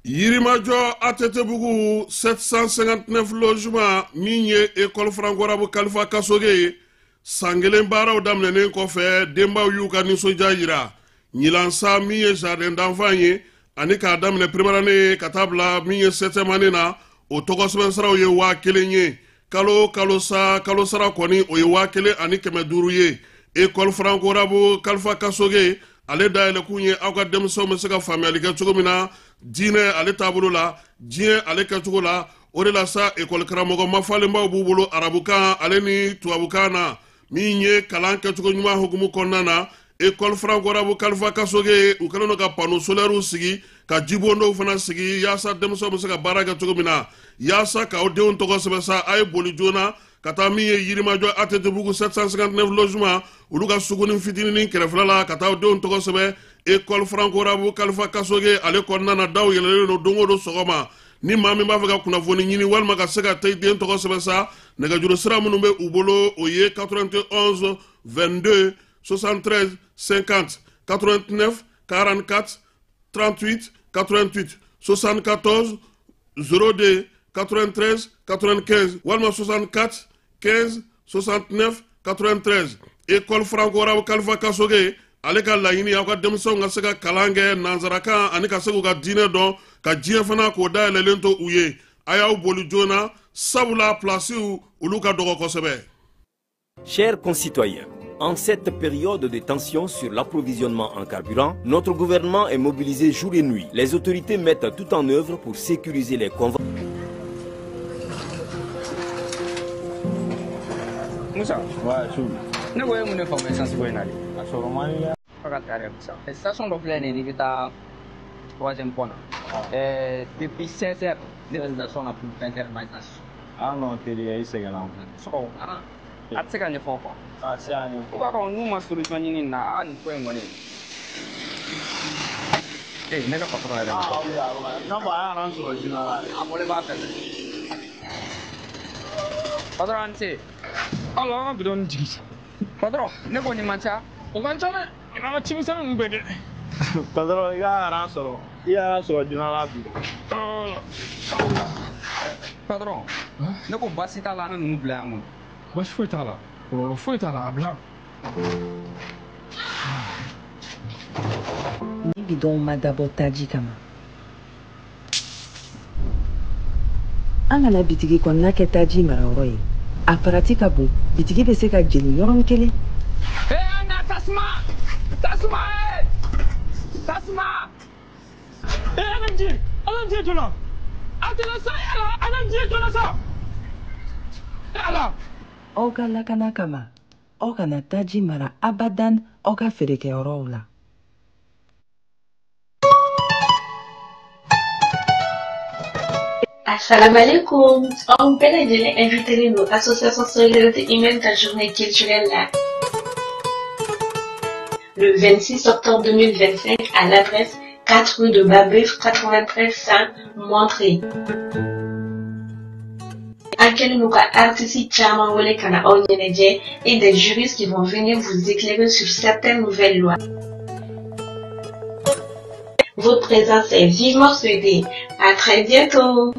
Yirimajɔ ATT-bugu 759 logements min ye école franco-arabe Kalifa Kasoge ye, san kelen baaraw daminɛnen kɔfɛ, denbaw y'u ka nisɔndiya yira. Ɲinan sa, min ye jardin d'enfant ye ani k'a daminɛ première année ka taa bila min ye septième année na, o tɔgɔ sɛbɛn siraw ye 1000 ye. Kalo o kalo sa, kalo sara kɔni, o ye 1500 ye. École franco-arabe Kalifa Kasoge, ale dayɛlɛkun ye aw ka denmisɛnw bɛ se ka faamuyali kɛ cogo min na diinɛ ale taabolo la, diɲɛ ale kɛcogo la. O de la sa, ekɔli karamɔgɔ mafalenbaw b'u bolo arabukan ale ni tubabukan na. Min ye kalan kɛcogo ɲuman hukumu kɔnɔna na, école franco-arabe Kalifa Kasoge, u kɛlen don ka panneau solaires sigi, ka jibondow fana sigi, yaasa denmisɛnw bɛ se ka baara kɛ cogo min na. Yaasa k'aw denw tɔgɔ sɛbɛn sa, a ye boli joona ka taa min ye Yirimajɔ ATT-bugu 759 logements, olu ka suguni fitininin kɛrɛfɛla la, ka taa aw denw tɔgɔ sɛbɛn école franco-arabe Kalifa Kasoge ale kɔnɔna na. Daw yɛlɛlen don don o don sɔgɔma. Ni maa min b'a fɛ ka kunnafoni ɲini walima ka se ka taa i den tɔgɔ sɛbɛn sa, nɛgɛjuru sira minnu bɛ u bolo, o ye 91 22 73 50, 89 44 38 88, 74 02 93 95 walima 64 15 69 93. École franco-arabe Kalifa Kasoge ale ka laɲini, aw ka denmisɛnw ka se ka kalan kɛ nansarakan ani ka se k'u ka diinɛ dɔn, ka diɲɛ fana k'o dayɛlɛlen to u ye. A y'aw boli joona, sabula pilasiw olu ka dɔgɔ kosɛbɛ. Chers concitoyens, en cette période de tension sur l'approvisionnement en carburant, notre gouvernement est mobilisé jour et nuit. Les autorités mettent tout en œuvre pour sécuriser les convois. Musa. Ouais, su. Ne ko e mun de faamu essence ko in na de? A sɔrɔ man di dɛ. Ka taa dɛ Musa. Station dɔ filɛ nin ye, n'i bɛ taa troisième pont na. Depuis 16 heures ne bɛ station na pour 20 heures ma essence. Ah non, teliya, i sɛgɛnna. Sɔgɔ a tɛ se ka ɲɛfɔ quoi. A tɛ se ka ɲɛfɔ. I b'a dɔn n'u ma solution ɲini nin na, aa nin ko in kɔni. Ee, ne ka patron yɛrɛ. Ah oui, n'a fɔ a y'an sɔrɔ joona la. A bɔlen b'a fɛ dɛ. Patron, a ni ce. Ala, an ka bidɔn jigin. Patron, ne ko nin man ca. O man ca dɛ. Nin n'an ka cimisɛnnin ninnu bɛɛ dɛ. Patron, i ka aran sɔrɔ. I y'a sɔrɔ joona la bi. Patron, ne ko baasi t'a la an ka ninnu bila yan kɔni. Baasi foyi t'a la. Kɔlɔlɔ foyi t'a la, a bila. Ni bidɔnw ma dabɔ taji kama, an kana bitigi kɔnɔna kɛ taji marayɔrɔ ye. A farati ka bon, bitigi bɛ se ka jeni yɔrɔnin kelen. Ee, na tasuma, tasuma, ee, tasuma. Ee, ala ji, ala ji jɔna. A tɛna sa, ala, ala ji jɔna sa. Ala. Aw ka lakana kama, aw kana taji mara abadan aw ka feerekɛyɔrɔw la. Assalamu alaikum. Aw bɛɛ lajɛlen invité don Association Solidarité Humaine ka journée culturelle la le 26 octobre 2025 à l'adresse 4 rue de Babeuf, 93 100 Montré. An kɛlen don ka artistes caman wele ka na aw ɲɛnajɛ et des juristes qui vont venir vous éclairer sur certaines nouvelles lois. Votre présence est vivement souhaitée. À très bientôt.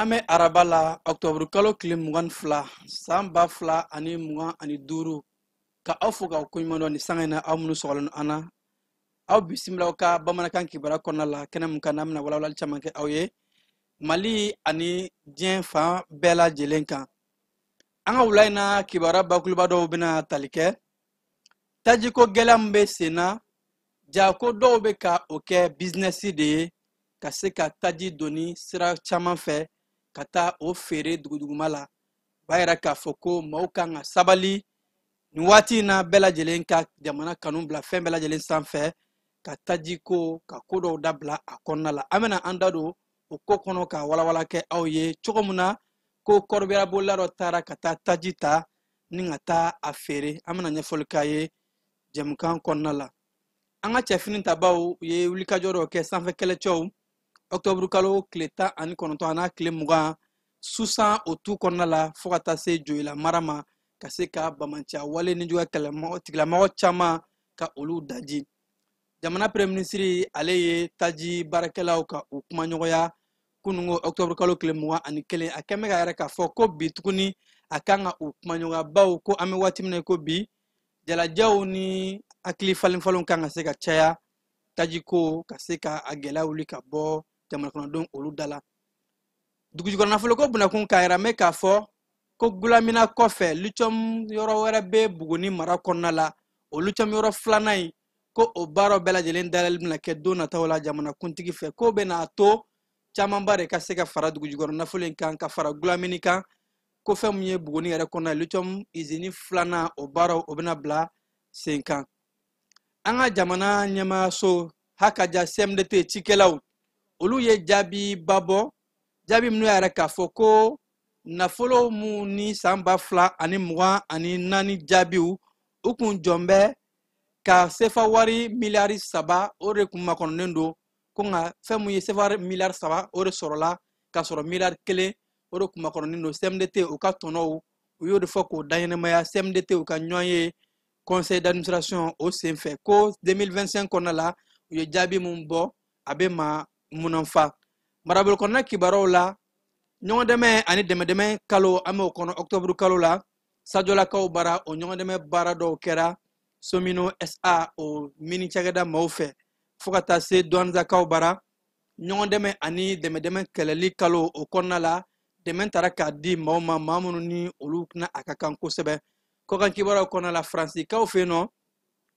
An bɛ araba la, ɔkutɔburu kalo tile 22, san 2025, ka aw fo k'aw koɲuman dɔn nin sanga in na. Aw minnu sɔgɔlen an na, aw bisimila aw ka bamanankan kibaruya kɔnɔna la, kɛnɛ mun kan n'an bɛna walawalali caman kɛ aw ye Mali ani diɲɛ fan bɛɛ lajɛlen kan. An ka wula in na, kibaruya bakuruba dɔw bɛna tali kɛ tajiko gɛlɛya min bɛ sen na. Ja ko dɔw bɛ ka o kɛ bizinɛsi de ye, ka se ka taji doni sira caman fɛ ka taa o feere duguduguma la. O b'a yira k'a fɔ ko maaw kan ka sabali nin waati in na, bɛɛ lajɛlen ka jamana kanu bila fɛn bɛɛ lajɛlen sanfɛ, ka tajiko ka ko dɔw dabila a kɔnɔna la. An bɛna an da don o ko kɔnɔ ka walawala kɛ aw ye cogo min na ko kɔrɔbiyara bolila dɔ taara ka taa taji ta ni ka taa a feere. An bɛna ɲɛfɔli k'a ye jɛmukan kɔnɔna la. An ka cɛfini tabaw ye wulikajɔ dɔw kɛ sanfɛ kɛlɛcɛw ɔkutɔburu kalo tile 19 a n'a tile 20 susan o tu kɔnɔna la, fo ka taa se Joyila mara ma, ka se ka bamanciya wale nijuguya kɛlɛ tigilamɔgɔ caman ka olu daji. Jamana premier minisiri, ale ye taji baarakɛlaw ka u kumaɲɔgɔnya kununko ɔkutɔburu kalo tile 21. A kɛn bɛ ka yɛrɛ k'a fɔ ko bi tuguni a kan ka u kumaɲɔgɔnya, baw ko an bɛ waati min na ko bi, jalajɛw ni hakili falenfalenw kan ka se ka caya tajiko ka se ka a gɛlɛya wuli ka bɔ jamana kɔnɔdenw olu da la. Dugujukɔrɔ nafoloko bunakun k'a yira mɛ k'a fɔ ko Gulamina kɔfɛ, lithium yɔrɔ wɛrɛ bɛ Buguni mara kɔnɔna la. O lithium yɔrɔ filanan in, ko o baaraw bɛɛ lajɛlen dayɛlɛli bɛna kɛ don nataw la jamana kuntigi fɛ, k'o bɛna to camanba de ka se ka fara dugujukɔrɔ nafolo in kan, ka fara Gulamini kan. Ko fɛn min ye Buguni yɛrɛ kɔnɔna lithium izini filanan, o baaraw o bɛna bila sen kan. An ka jamana ɲɛmaayaso hakaja CMDT cikɛlaw, olu ye jaabiba bɔ, jaabi minnu y'a yɛrɛ k'a fɔ ko nafolo mun ni san 2024 jaabiw, u kun jɔn bɛ ka sefa wari miliyari 3, o de kun makɔnɔnen don. Ko nka fɛn mun ye sefa miliyari 3, o de sɔrɔla k'a sɔrɔ miliyari 1, o de kun makɔnɔnen don. CMDT u ka tɔnɔw, u y'o de fɔ k'o daɲɛnɛmaya CMDT u ka ɲɔgɔn ye conseil d'administration o senfɛ, ko 2025 kɔnɔna la, u ye jaabi mun bɔ, a bɛ ma munanfa. Marabolo kɔnɔna kibaruyaw la, ɲɔgɔndɛmɛ ani dɛmɛdɛmɛ kalo, an b'o kɔnɔ ɔkutɔburu kalo la, Sajolakaw bara, o ɲɔgɔndɛmɛ baara dɔw kɛra Somino SA o mini cakɛda maaw fɛ, fo ka taa se Douentza bara. Ɲɔgɔndɛmɛ ani dɛmɛdɛmɛ kɛlɛli kalo o kɔnɔna la, dɛmɛ taara k'a di maaw ma, maa minnu ni olu na a ka kan kosɛbɛ. Kɔkan kibaruyaw kɔnɔna la, Faransikaw fɛ yen nɔ,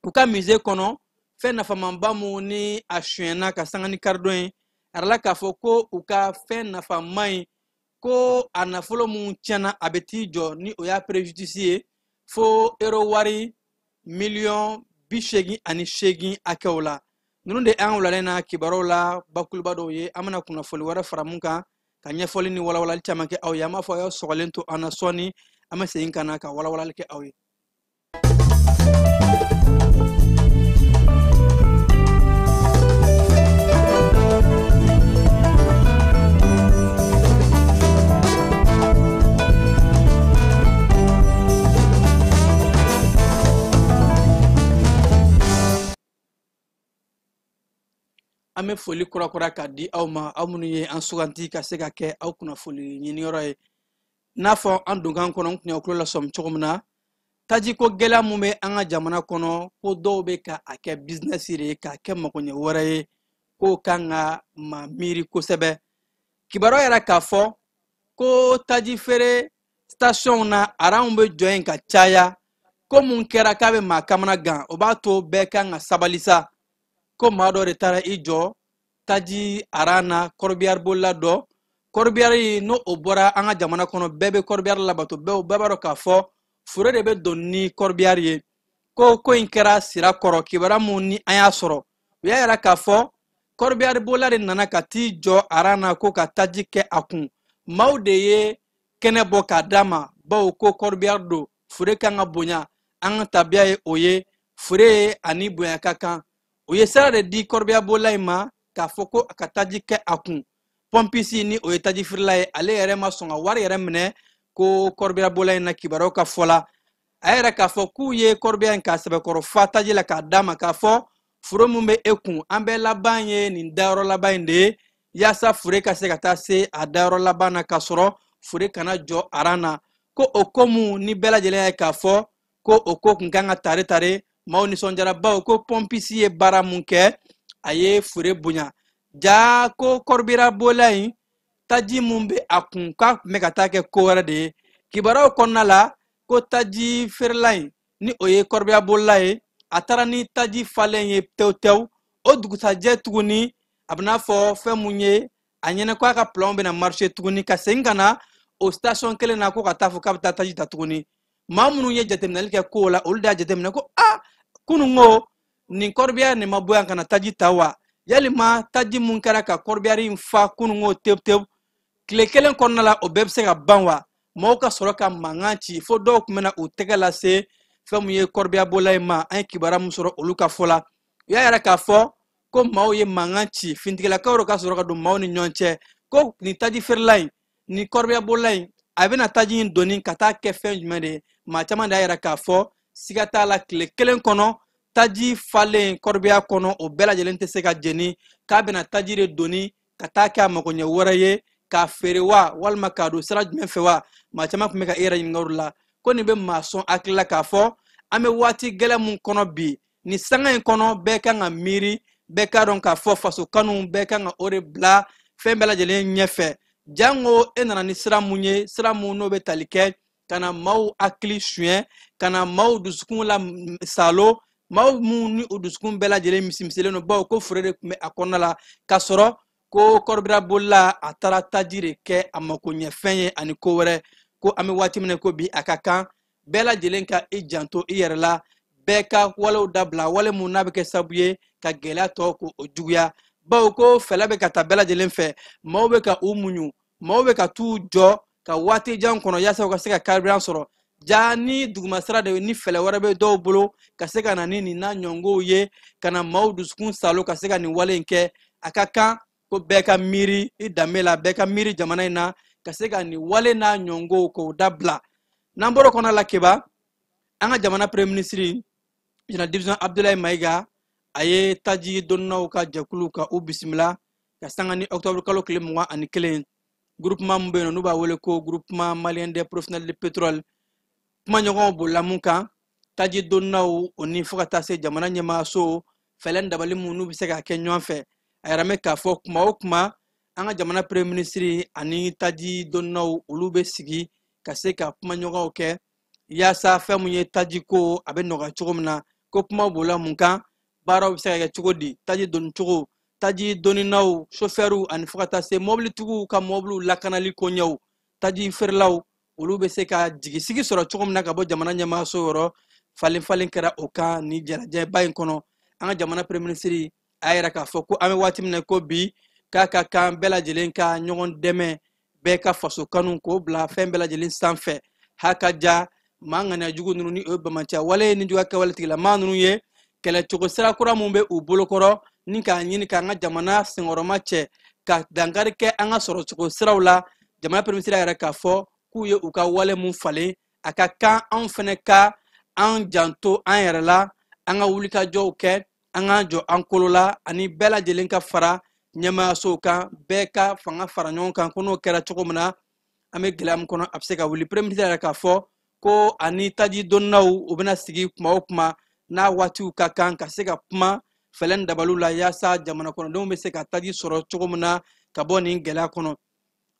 u ka musée kɔnɔ, fɛn nafamanba mun ni a sonyɛna ka sanga ni karidon ye, a yirala k'a fɔ ko u ka fɛn nafama in, ko a nafolo mun tiɲɛna, a bɛ t'i jɔ ni o y'a préjudice ye fo euro wari miliyɔn 88 hakɛw la. Ninnu de an wulalen na kibaruyaw la bakuruba dɔw ye. An bɛna kunnafoni wɛrɛ fara mun kan ka ɲɛfɔli ni walawalali caman kɛ aw ye. An b'a fɔ aw y'aw sɔgɔlen to an na, sɔɔni an bɛ segin ka na ka walawalali kɛ aw ye. An bɛ foli kurakura k'a di aw ma, aw minnu ye an suganti ka se ka kɛ aw kunnafoni ɲiniyɔrɔ ye. N'a fɔ an donkan kɔnɔ, n tun y'aw tulo lasɔmi cogo min na, tajiko gɛlɛya mun bɛ an ka jamana kɔnɔ, ko dɔw bɛ ka a kɛ bizinɛsi de ye, k'a kɛ makoɲɛ wɛrɛ ye, k'o kan ka maa miiri kosɛbɛ. Kibaruya yɛrɛ k'a fɔ ko taji feere station na, aranw bɛ jɔ yen ka caya. Ko mun kɛra k'a bɛ maa kamana gan, o b'a to bɛɛ kan ka sabali sa. Ko maa dɔ de taara i jɔ taji aran na, corbillard bolila dɔ. Corbillard n'o o bɔra an ka jamana kɔnɔ, bɛɛ bɛ corbillard labato, bɛɛ b'a dɔn k'a fɔ fure de bɛ don ni corbillard ye. Ko ko in kɛra sira kɔrɔ. Kibaruya mun ni an y'a sɔrɔ, u y'a yira k'a fɔ corbillard bolila de nana ka t'i jɔ aran na ko ka taji kɛ a kun. Maaw de ye kɛnɛ bɔ k'a d'a ma, bawo ko corbillard don, fure kan ka bonya, an ka tabiya ye o ye, fure ani bonya ka kan. O ye sira de di corbillard bolila in ma k'a fɔ ko a ka taji kɛ a kun. Pɔmpisi ni o ye taji feerela ye, ale yɛrɛ ma sɔn ka wari yɛrɛ minɛ ko corbillard bolila in na. Kibaruyaw ka fɔ la, a yɛrɛ k'a fɔ k'u ye corbillard in k'a sɛbɛkɔrɔ fa taji la k'a d'a ma, k'a fɔ foro min bɛ e kun, an bɛɛ laban ye nin dayɔrɔ laban in de ye. Yaasa fure ka se ka taa se a dayɔrɔ laban na k'a sɔrɔ fure kana jɔ aran na. Ko o ko mun ni bɛɛ lajɛlen ye k'a fɔ ko o ko kun kan ka tare tare, maaw nisɔndiyara bawo ko pɔnpisi ye baara mun kɛ, a ye fure bonya. Ja ko kɔrɔbira bola in taji mun bɛ a kun k'a tun bɛ ka taa kɛ ko wɛrɛ de ye. Kibaruyaw kɔnɔna la, ko taji feerela in ni o ye kɔrɔbira bolila ye, a taara ni taji falen ye tewu tewu. O dugusajɛ tuguni, a bɛna fɔ fɛn mun ye a ɲɛnɛ ko a ka plan bɛna marcher tuguni ka segin ka na o station kelen na, ko ka taa fɔ k'a bɛ taa taji ta tuguni. Maa minnu ye jateminɛli kɛ kow la, olu de y'a jateminɛ ko a kunun ko nin kɔrɔbiya nin ma bɔ yan ka na taji ta wa? Yalima taji mun kɛra ka kɔrɔbiyari in fa kunun ko tewu tewu, tile kelen kɔnɔna la o bɛɛ bɛ se ka ban wa? Maaw ka sɔrɔ ka mankan ci fo dɔw tun bɛna u tɛgɛ lase fɛn mun ye kɔrɔbiya bola in ma. An ye kibaruya mun sɔrɔ olu ka fɔ la, u y'a yira k'a fɔ ko maaw ye mankan ci, finitigilakaw ka sɔrɔ ka don maaw ni ɲɔgɔn cɛ, ko nin taji feerela in, nin kɔrɔbiya bola in, a bɛna taji in doni ka taa kɛ fɛn jumɛn de ye. Maa caman de y'a yira k'a fɔ siga t'a la, tile kelen kɔnɔ taji falen kɔrɔbiya kɔnɔ o bɛɛ lajɛlen tɛ se ka jeni, k'a bɛna taji de doni ka taa kɛ a magoɲɛ wɛrɛ ye, k'a feere wa walima k'a don sira jumɛn fɛ wa. Maa caman tun bɛ ka e yɛrɛ ɲininka o de la, ko nin bɛ maa sɔn hakili la k'a fɔ an bɛ waati gɛlɛn mun kɔnɔ bi, nin sanga in kɔnɔ bɛɛ kan ka miiri, bɛɛ k'a dɔn k'a fɔ faso kanu bɛɛ kan ka o de bila fɛn bɛɛ lajɛlen ɲɛfɛ. Jango e nana ni sira mun ye, sira mun n'o bɛ tali kɛ ka na maaw hakili suɲɛ, ka na maaw dusukun la salo, maaw mun ni u dusukun bɛɛ lajɛlen misimisɛlen don, bawo ko fure de tun bɛ a kɔnɔna la, k'a sɔrɔ ko kɔrɔbira bolila a taara taji de kɛ a makoɲɛfɛn ye ani ko wɛrɛ. Ko an bɛ waati min na ko bi, a ka kan bɛɛ lajɛlen ka i janto i yɛrɛ la, bɛɛ ka walew dabila, wale mun n'a bɛ kɛ sababu ye ka gɛlɛya tɔ ko o juguya, bawo ko fɛlɛ bɛ ka taa bɛɛ lajɛlen fɛ, maaw bɛ ka u muɲu, maaw bɛ ka t'u jɔ ka waati jan kɔnɔ yaasa u ka se ka carburant sɔrɔ. Ja ni dugumasira de ni fɛlɛ wɛrɛ bɛ dɔw bolo ka se ka na ni nin n'a ɲɔngow ye, ka na maaw dusukun salo ka se ka nin wale in kɛ. A ka kan ko bɛɛ ka miiri i danbe la, bɛɛ ka miiri jamana in na ka se ka nin wale n'a ɲɔngow k'o dabila. N'an bɔra o kɔnɔ la, Keba, an ka jamana premier ministre Général division Abdoulaye Maïga, a ye taji donnaw ka jɛkulu ka u bisimila ka sanga ni octobre kalo tile 21. Groupement mun bɛ yen nɔ n'u b'a wele ko groupement malien des professionnels de pétrole, kumaɲɔgɔnw bolila mun kan taji donnaw o ni fo ka taa se jamana ɲɛmaaso fɛlɛ dabali mun n'u bɛ se ka kɛ ɲɔgɔn fɛ. A yɛrɛ mɛn k'a fɔ kuma o kuma an ka jamana premier ministre ani taji donnaw olu bɛ sigi ka se ka kumaɲɔgɔnw kɛ yaasa fɛn mun ye taji ko a bɛ nɔgɔya cogo min na. Ko kumaw bolila mun kan, baaraw bɛ se ka kɛ cogo di, taji donni cogo, taji donninaw, chauffeurw ani fo ka taa se mɔbilitigiw ka mɔbiliw lakanali koɲɛw, taji feerelaw olu bɛ se ka jigisigi sɔrɔ cogo min na ka bɔ jamana ɲɛmaaso yɔrɔ. Falen falen kɛra o kan ni jalajɛba in kɔnɔ. An ka jamana premier ministre a y'a yira k'a fɔ ko an bɛ waati min na ko bi, k'a ka kan bɛɛ lajɛlen ka ɲɔgɔn dɛmɛ, bɛɛ ka faso kanu k'o bila fɛn bɛɛ lajɛlen sanfɛ. Ha ka ja maa ŋaniya jugu ninnu ni o ye bamanciya wale ni juguya kɛwale tigilamaa ninnu ye, kɛlɛcogo sira kura mun bɛ u bolokɔrɔ ni k'a ɲini k'an ka jamana senkɔrɔma cɛ ka dankari kɛ an ka sɔrɔcogo siraw la. Jamana premier ministre yɛrɛ k'a fɔ k'u ye u ka wale mun falen, a ka kan anw fɛnɛ ka an janto an yɛrɛ la, an ka wulikajɔw kɛ, an k'an jɔ an kolo la, ani bɛɛ lajɛlen ka fara ɲɛmaayasow kan, bɛɛ ka fanga fara ɲɔgɔn kan. Ko n'o kɛra cogo min na, an bɛ gɛlɛya min kɔnɔ a bɛ se ka wuli. Premier ministre yɛrɛ k'a fɔ ko ani taji donnaw u bɛna sigi kuma o kuma n'a waatiw ka kan ka se ka kuma fɛlɛ ni dabaliw la yaasa jamana kɔnɔdenw bɛ se ka taji sɔrɔ cogo min na ka bɔ nin gɛlɛya kɔnɔ.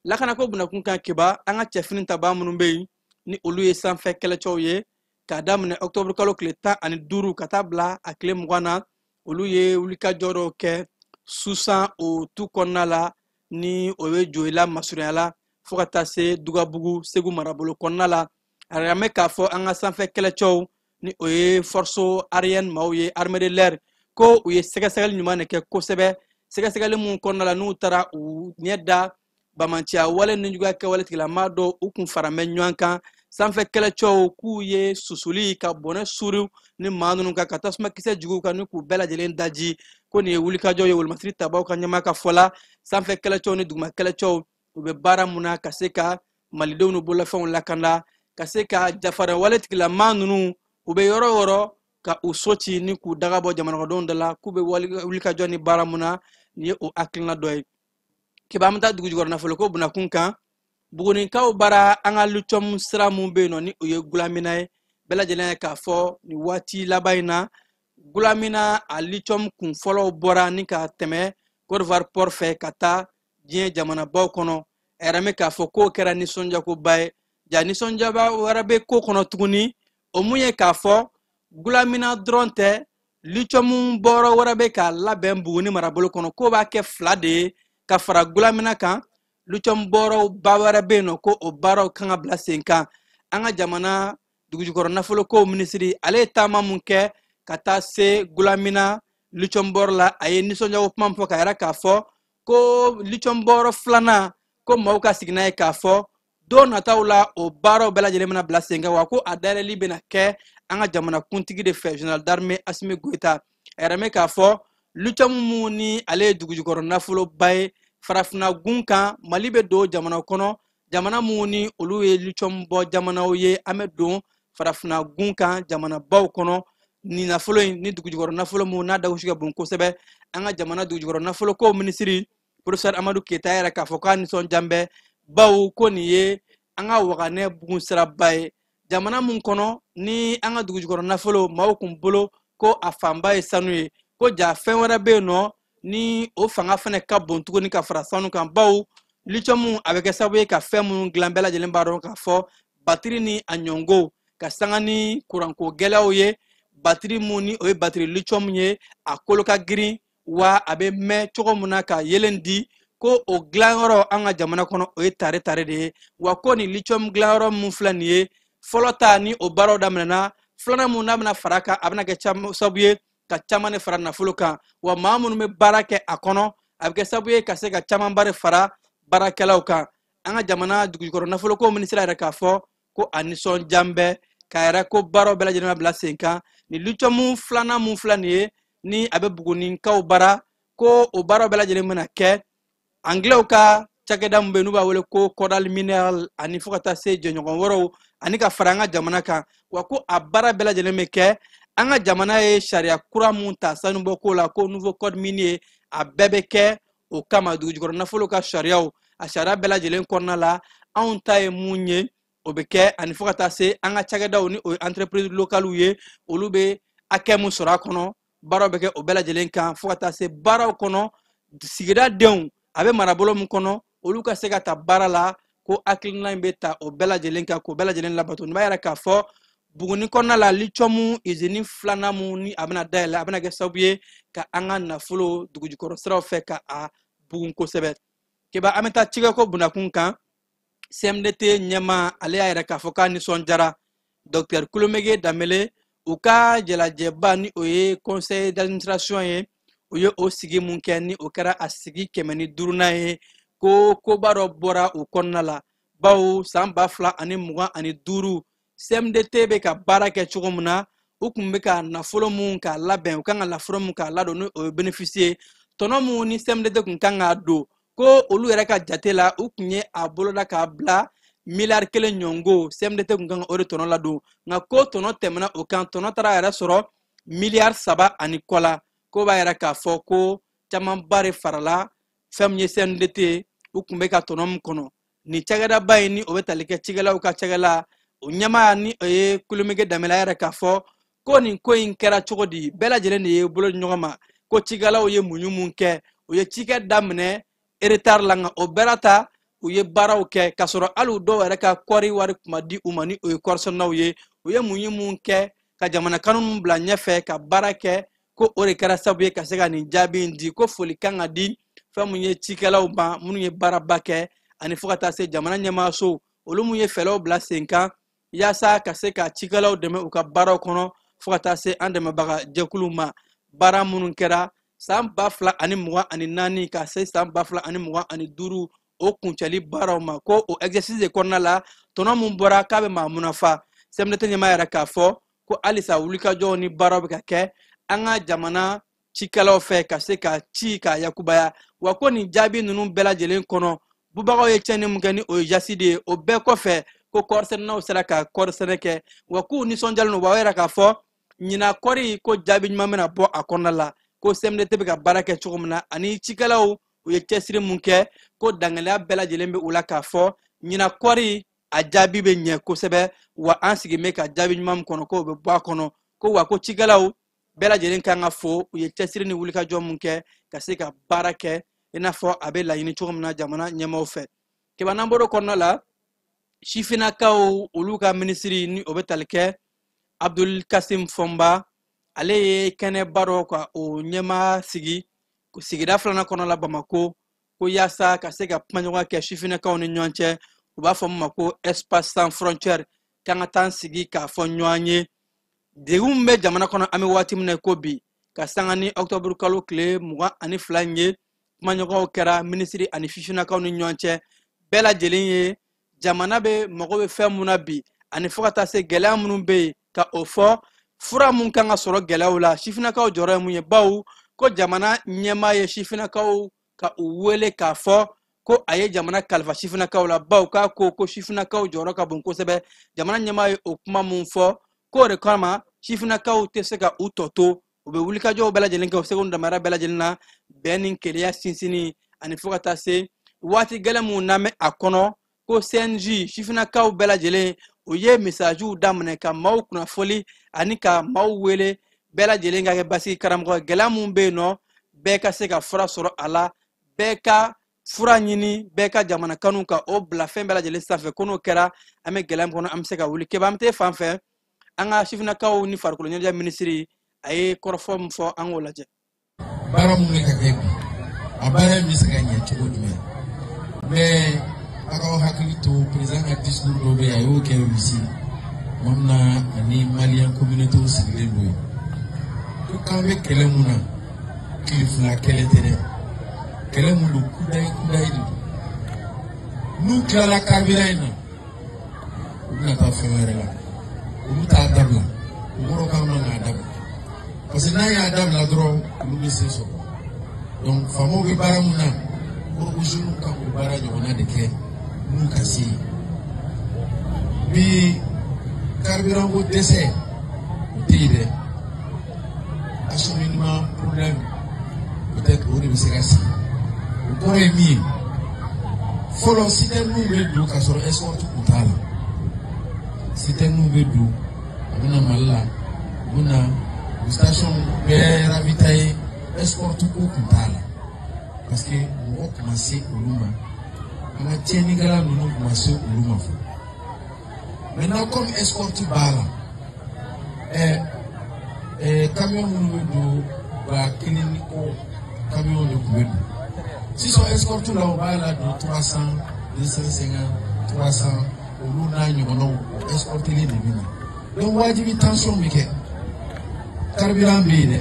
Lakanako bunakun kan, Keba, an ka cɛfini tabaa minnu bɛ yen ni olu ye sanfɛ kɛlɛcɛw ye, k'a daminɛ octobre kalo tile 15 ka taa bila a tile 20 na, olu ye wulikajɔ dɔw kɛ Susan o tu kɔnɔna la ni o ye Joyila masurunya la fo ka taa se Dugabugu Segu marabolo kɔnɔna la. A yɛrɛ mɛn k'a fɔ an ka sanfɛ kɛlɛcɛw ni o ye force aérienne maaw ye, armée de l'air, ko u ye sɛgɛsɛgɛli ɲuman de kɛ kosɛbɛ. Sɛgɛsɛgɛli mun kɔnɔna la n'u taara u ɲɛ da bamanciya wale ni juguya kɛwale tigilamaa dɔw u kun fara bɛ ɲɔgɔn kan. Sanfɛ kɛlɛcɛw k'u ye susuli ka bɔnɛ suru ni maa ninnu kan, ka tasumakisɛ juguw kan ni k'u bɛɛ lajɛlen daji. Ko nin ye wulikajɔ ye wolomasiri tabaw ka ɲɛmaa ka fɔ la. Sanfɛ kɛlɛcɛw ni duguma kɛlɛcɛw u bɛ baara mun na ka se ka malidenw n'u bolofɛnw lakanda, ka se ka jafara wale tigilamaa ninnu u bɛ yɔrɔ o yɔrɔ ka u so ci ni k'u daga bɔ jamanakɔnɔdenw da la, k'u bɛ wulikajɔ ni baara mun na. Nin ye o hakilina dɔ ye. Keba, an bɛ taa dugujukɔrɔ nafoloko bunakun kan. Bugunikaw bara, an ka lithium sira mun bɛ yen nɔ, ni o ye Gulamina ye, bɛɛ lajɛlen ye k'a fɔ nin waati laban in na, Gulamina a lithium kun fɔlɔw bɔra ni ka tɛmɛ Côte d'Ivoire port fɛ ka taa diɲɛ jamanabaw kɔnɔ. A yɛrɛ bɛ k'a fɔ k'o kɛra nisɔndiyakoba ye. Ja, nisɔndiyaba wɛrɛ bɛ ko kɔnɔ tuguni, o mun ye k'a fɔ Gulamina dɔrɔn tɛ, lithium bɔyɔrɔ wɛrɛ bɛ k'a labɛn Buguni marabolo kɔnɔ, k'o b'a kɛ fila de ye ka fara Gulamina kan. Lithium bɔyɔrɔ ba wɛrɛ bɛ yen nɔ, ko o baaraw kan ka bila sen kan. An ka jamana dugujukɔrɔ nafoloko minisiri, ale ye taama mun kɛ ka taa se Gulamina lithium bɔyɔrɔ la, a ye nisɔndiyako kuma fɔ ka yira k'a fɔ ko lithium bɔyɔrɔ filanan, ko maaw ka sigi n'a ye k'a fɔ don nataw la, o baaraw bɛɛ lajɛlen bɛna bila sen kan, wa ko a dayɛlɛli bɛna kɛ an ka jamana kuntigi de fɛ, général d'armée Assimi Goïta. A yɛrɛ mɛ k'a fɔ lithium mun ni ale ye dugujukɔrɔ nafoloba ye farafinna gun kan, Mali bɛ don jamana kɔnɔ, jamana mun ni olu ye lithium bɔ jamanaw ye. An bɛ don farafinna gun kan jamanabaw kɔnɔ ni nafolo in, ni dugujukɔrɔ nafolo mun n'a dagosi ka bon kosɛbɛ. An ka jamana dugujukɔrɔ nafolo ko minisiri, professeur Amadu Keyita, yɛrɛ k'a fɔ k'a nisɔndiya bɛ, bawo ko nin ye an ka waganɛ bugun siraba ye jamana mun kɔnɔ ni an ka dugujukɔrɔ nafolo maaw kun bolo ko a fanba ye sanu ye, ko ja fɛn wɛrɛ bɛ yen nɔ ni o fanga fɛnɛ ka bon tuguni ka fara sanu kan, bawo lithium a bɛ kɛ sababu ye ka fɛn minnu dilan, bɛɛ lajɛlen b'a dɔn k'a fɔ batiri ni a ɲɔngo ka sanga ni kuranko gɛlɛyaw ye. Batiri mun ni o ye batiri lithium ye, a kolo ka girin wa a bɛ mɛn cogo min na ka yelen di, ko o dilanyɔrɔ an ka jamana kɔnɔ, o ye Tare Tare de ye. Wa ko nin lithium dilanyɔrɔ mun filɛ nin ye, fɔlɔ ta ni o baaraw daminɛna, filanan mun n'a bɛna fara kan, a bɛna kɛ sababu ye ka caman de fara nafolo kan, wa maa minnu bɛ baara kɛ a kɔnɔ, a bɛ kɛ sababu ye ka se ka camanba de fara baarakɛlaw kan. An ka jamana dugujukɔrɔ nafoloko minisiri yɛrɛ k'a fɔ ko a nisɔndiya bɛ k'a yɛrɛ ko baaraw bɛɛ lajɛlen ma bila sen kan. Ni lithium filanan mun filɛ nin ye, ni a bɛ Bugunikaw bara, ko o baaraw bɛɛ lajɛlen bɛna kɛ Angilɛw ka cakɛda min bɛ yen n'u b'a wele ko Kodal Mineral, ani fo ka taa se jɛɲɔgɔn wɛrɛw, ani ka fara an ka jamana kan, wa ko a baara bɛɛ lajɛlen bɛ kɛ an ka jamana ye sariya kura mun ta sanubɔko la, ko nouveau code minier, a bɛɛ bɛ kɛ o kama. Dugujukɔrɔ nafolo ka sariyaw, a sariya bɛɛ lajɛlen kɔnɔna la, anw ta ye mun ye, o bɛ kɛ, ani fo ka taa se an ka cakɛdaw, ni o ye entreprise locales ye, olu bɛ hakɛ mun sɔrɔ a kɔnɔ, baaraw bɛ kɛ o bɛɛ lajɛlen kan, fo ka taa se baaraw kɔnɔ sigida denw a bɛ marabolo min kɔnɔ, olu ka se ka ta baara la, ko hakilina in bɛ ta o bɛɛ lajɛlen kan k'o bɛɛ lajɛlen labato. Nin b'a yira k'a fɔ Buguni kɔnɔna la, lithium usine filanan mun ni a bɛna dayɛlɛ, a bɛna kɛ sababu ye ka an ka nafolo dugujukɔrɔ siraw fɛ ka a bugun kosɛbɛ. Keba, an bɛ taa cikɛko bunakun kan. CMDT ɲɛmaa, ale y'a yira k'a fɔ k'a nisɔndiyara. Docteur Kulomege Danbele, u ka jalajɛba, ni o ye conseil d'administration ye, u ye o sigi mun kɛ, ni o kɛra a sigi 105nan ye, ko koba dɔ bɔra o kɔnɔna la, bawo san 2025, CMDT bɛ ka baara kɛ cogo min na, u kun bɛ ka nafolo mun k'a labɛn, u kan ka nafolo mun k'a ladon, ni o ye bénéfice ye, tɔnɔ mun ni CMDT kun kan k'a don, ko olu yɛrɛ ka jate la, u kun ye a boloda k'a bila miliyari 1 ɲɔngo, CMDT kun kan ka o de tɔnɔ ladon, nka ko tɔnɔ tɛmɛna o kan, tɔnɔ taara yɛrɛ sɔrɔ miliyari 3 ani kɔ la. Ko b'a yɛrɛ k'a fɔ ko camanba de farala fɛn min ye CMDT u kun bɛ ka tɔnɔ min kɔnɔ. Nin cakɛdaba in, ni o bɛ tali kɛ cikɛlaw ka cakɛla, o ɲɛmaa, ni o ye Kulomege Danbele yɛrɛ, k'a fɔ ko nin ko in kɛra cogo di, bɛɛ lajɛlen de ye bolo di ɲɔgɔn ma, ko cikɛlaw ye muɲu mun kɛ, u ye cikɛ daminɛ retard la, nka o bɛɛ la ta u ye baaraw kɛ k'a sɔrɔ hali u dɔw yɛrɛ ka kɔɔri wari kuma di u ma, ni o ye kɔɔrisɛnɛnaw ye. U ye muɲu mun kɛ ka jamana kanu mun bila ɲɛfɛ ka baara kɛ, ko o de kɛra sababu ye ka se ka nin jaabi in di, ko foli kan ka di fɛn mun ye cikɛlaw ma minnu ye baaraba kɛ, ani fo ka taa se jamana ɲɛmaaso, olu mun ye fɛɛrɛw bila sen kan yaasa ka se ka cikɛlaw dɛmɛ u ka baaraw kɔnɔ, fo ka taa se an dɛmɛbaga jɛkuluw ma. Baara minnu kɛra san 2024 ka se san 2025 o kuncɛli baaraw ma, ko o exercice de kɔnɔna la, tɔnɔ mun bɔra k'a bɛ maa munafa. CMDT ɲɛmaa yɛrɛ k'a fɔ ko halisa wulikajɔw ni baaraw bɛ ka kɛ an ka jamana cikɛlaw fɛ ka se ka ci k'a yakubaya, wa ko nin jaabi ninnu bɛɛ lajɛlen kɔnɔ, bubagaw ye tiɲɛni mun kɛ, ni o ye jasi de ye, o bɛɛ kɔfɛ ko kɔɔrisɛnɛnaw sera ka kɔɔri sɛnɛ kɛ, wa k'u nisɔndiyalen don, wa o yɛrɛ k'a fɔ ɲinan kɔɔri ko jaabi ɲuman bɛna bɔ a kɔnɔna la, ko CMDT bɛ ka baara kɛ cogo min na ani cikɛlaw. U ye cɛsiri mun kɛ, ko dangɛlɛya bɛɛ lajɛlen bɛ u la k'a fɔ ɲinan kɔɔri a jaabi bɛ ɲɛ kosɛbɛ, wa an sigin bɛ ka jaabi ɲuman min kɔnɔ, k'o bɛ bɔ a kɔnɔ. Ko wa ko cikɛlaw bɛɛ lajɛlen kan ka fo, u ye cɛsiri ni wulikajɔ mun kɛ ka se ka baara kɛ i n'a fɔ a bɛ laɲini cogo min na jamana ɲɛmaaw fɛ. Keba, n'an bɔr'o kɔnɔna la, sifinnakaw olu ka minisiri ni o bɛ tali kɛ Abdul Kasim Fɔnba, ale ye kɛnɛba dɔ ka o ɲɛmaa sigi sigida filanan kɔnɔ la Bamako, ko yaasa ka se ka kumaɲɔgɔnya kɛ sifinnakaw ni ɲɔgɔn cɛ. U b'a fɔ min ma ko Espace sans frontière, k'an ka taa sigi k'a fɔ ɲɔgɔn ye degun min bɛ jamana kɔnɔ an bɛ waati min na ko bi, ka sanga ni ɔkutɔburu kalo tile 22 in ye. Kumaɲɔgɔnw kɛra minisiri ani sifinnakaw ni ɲɔgɔn cɛ, bɛɛ lajɛlen ye jamana bɛ mago bɛ fɛn mun na bi, ani fo ka taa se gɛlɛya minnu bɛ yen ka o fɔ, fura mun kan ka sɔrɔ gɛlɛyaw la, sifinnakaw jɔyɔrɔ ye mun ye, bawo ko jamana ɲɛmaa ye sifinnakaw ka u wele k'a fɔ ko a ye jamana kalifa sifinnakaw la, bawo k'a ko ko sifinnakaw jɔyɔrɔ ka bon kosɛbɛ. Jamana ɲɛmaa ye o kuma mun fɔ, k'o de kama sifinnakaw tɛ se ka u tɔ to, u bɛ wulikajɔw bɛɛ lajɛlen kɛ u seko ni damayira bɛɛ lajɛlen na, bɛn ni kelenya sinsinni, ani fo ka taa se waati gɛlɛn mun n'an bɛ a kɔnɔ, ko CNJ sifinnakaw bɛɛ lajɛlen o ye mesajiw daminɛ ka maaw kunnafoli ani ka maaw wele bɛɛ lajɛlen ka kɛ basigi karamɔgɔ. Gɛlɛya mun bɛ yen nɔ, bɛɛ ka se ka fura sɔrɔ a la, bɛɛ ka fura ɲini, bɛɛ ka jamana kanu ka o bila fɛn bɛɛ lajɛlen sanfɛ, ko n'o kɛra an bɛ gɛlɛya min kɔnɔ an bɛ se ka wuli. Keba, an bɛ t'e fan fɛ, an ka sifinnakaw ni farikolo ɲɛnajɛ minisiri a ye kɔrɔfɔ min fɔ, an k'o lajɛ. Baara mun bɛ ka kɛ bi, a baara in bɛ se ka ɲɛ cogo jumɛn? Mais a k'aw hakili to président ka discours dɔ bɛ yen, a y'o kɛ Russie tuma min na ani Malien communauté sigilen don yen, ko k'an bɛ kɛlɛ mun na, tile fila kɛlɛ tɛ dɛ, kɛlɛ mun don, kudayi kudayi de don. N'u tilala carburant in na, u bɛna taa fɛn wɛrɛ la, olu t'a dabila. O kɔrɔ k'an man k'a dabila, parce que n'an y'a dabila dɔrɔn, olu bɛ se sɔrɔ. Donc faamaw bɛ baara mun na, kɔrɔ ko jeunes kan k'o baara ɲɔgɔnna de kɛ n'u ka se ye. Bi carburant ko dɛsɛ o tɛ yen dɛ, acheminement problème peut-être o de bɛ se ka sigi. O kɔrɔ ye min ye, fɔlɔ citerne bɛ don ka sɔrɔ escorte kun t'a la. Citerne bɛ don, a bɛ na Mali la, u bɛ na u station bɛɛ ravitailler, escorte ko kun t'a la, parce que mɔgɔ kun ma se olu ma, an ka tiɲɛnikɛla ninnu kun ma se olu ma fɔlɔ. Maintenant, comme escorte b'a la, camion minnu bɛ don, 1000 ni kɔ camion de tun bɛ don. Sisan escorte la, u b'a la don 300, 250, 300, olu n'a ɲɔgɔnnaw escortelen de bɛ na. Donc wajibi tension bɛ kɛ. Carburant bɛ yen dɛ,